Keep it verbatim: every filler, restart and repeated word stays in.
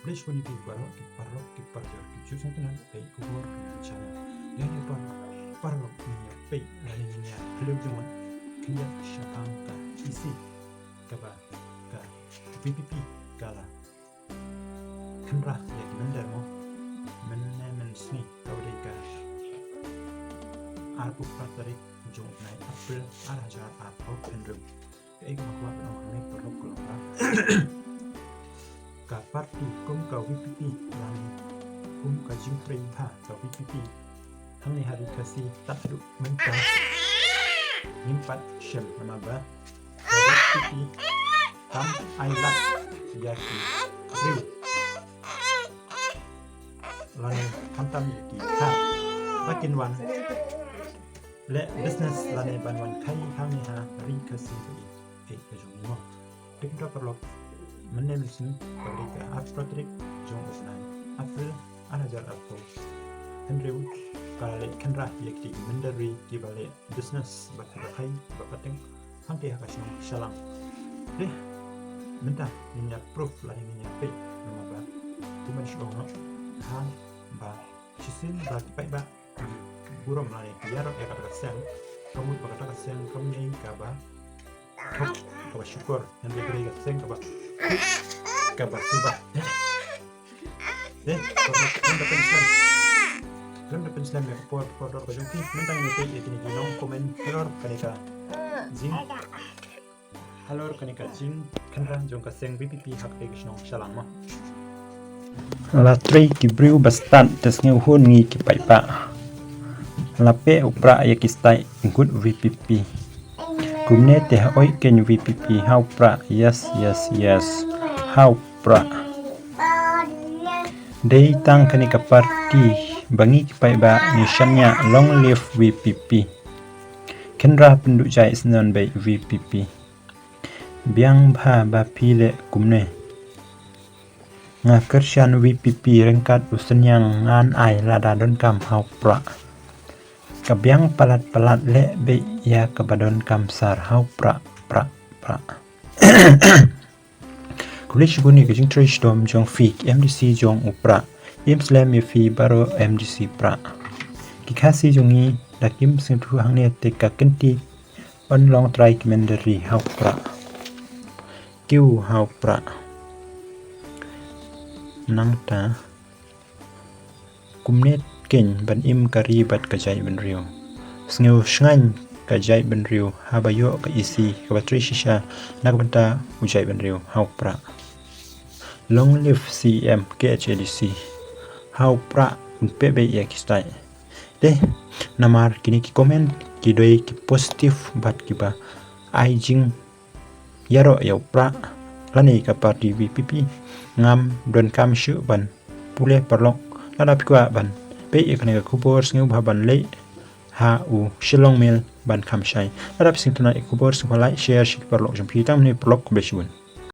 Khublei shibun ïa phi baroh ki paralok ki parajor ki ju sngewtynnat peit khubor ka channel. Ïa ngi par paralok ngin ïa peit lane ngin ïa kylli jingmut khyndiat shaphang ka E C kaba ka VPP ka la khynra ïa ki mynder mo mynne mynsngi kaba dei ka arphew phra tarik jong u bnai April ar hajar arphew hynriew. Kaei kaba nga kwah ban ong hangne paralok ka long ba ka party kum ka VPP lane kum ka jingtrei bha ka VPP hangne ha ri Khasi tad haduh mynta ngim pat shem namar ba ka VPP kam ai lad ïa ki briew lane khamtam ïa ki thar ba kin wan leh business lane ban wan khai hangne ha ri Khasi. Kaei ka jong ngi mo. Te kumta paralok mynne mynsngi kaba dei ka arphew phra tarik jong u bnai April ar hajar arphew hynriew ka la leit khynra ïa ki mynder ri kiba leh business bad kiba khai ba pateng hangtei ha ka shnong Shalang. Te mynta ngin ïa proof lane ngin ïa peit namar ba kumba shu ong noh ha ba shisien ba ki paidbah burom lane ki ïaroh ïa kata ka seng ka mut ba kata ka seng kam dei kaba thok kaba shukor hynrei ka dei ka seng kaba kaba suba. Te khlem da pynslem khlem da pynslem ïa ka por por dor ka jong phi mynta ngin ïa peit ïa kine ki nong comment halor kane ka jing halor kane ka jingkhynra jong ka seng VPP ha katei ka shnong Shalang mo. La trei ki briew ba stad te sngewhun ngi ki paidbah. La peh u Prah ïa ki stai ngut VPP. Kumne te ha oi kein VPP ha u Prah, yes yes yes ha u Prah. Dei tang kane ka party ba ngi ki paidbah ngi shaniah, long live VPP. Khynra pynduh jai snon beit VPP. Biang bha ba phi leh kumne. Nga kyrshan VPP ryngkat u Synniang ngan ai lada donkam ha u Prah. Ka biang palat palat leh beit ïa kaba donkam sar ha u Prah, Prah, Prah. Khublei shibun ïa ka jingtrei shitom jong phi ki MDC jong u Prah. Im slem ïa phi baroh MDC Prah. Ki Khasi jong ngi da kim sngewthuh hangne te ka kynti yn long trai ki mynder ri ha u Prah. Kiew ha u Prah. Nangta kumne kein ban im ka ri bad ka jaitbynriew. Sngew shngaiñ ka jaitbynriew haba ïoh ka EC kaba trei shisha na ka bynta u jaitbynriew ha u Prah. Long live CEM KHADC. Ha u Prah un peh beit ïa ki stai. Te namar kine ki comment ki dei ki positive bad kiba ai jing ïaroh ïa u Prah lane ka party VPP. Ngam donkam shuh ban pule paralok. Lada phi kwah ban peit ïa kane ka khubor sngewbha ban leit ha u Shillong Mail ban kham shai. Lada phi sngewtynnat ïa ka khubor sngewbha like, share sha ki paralok jong phi. Tang mynne paralok, khublei shibun.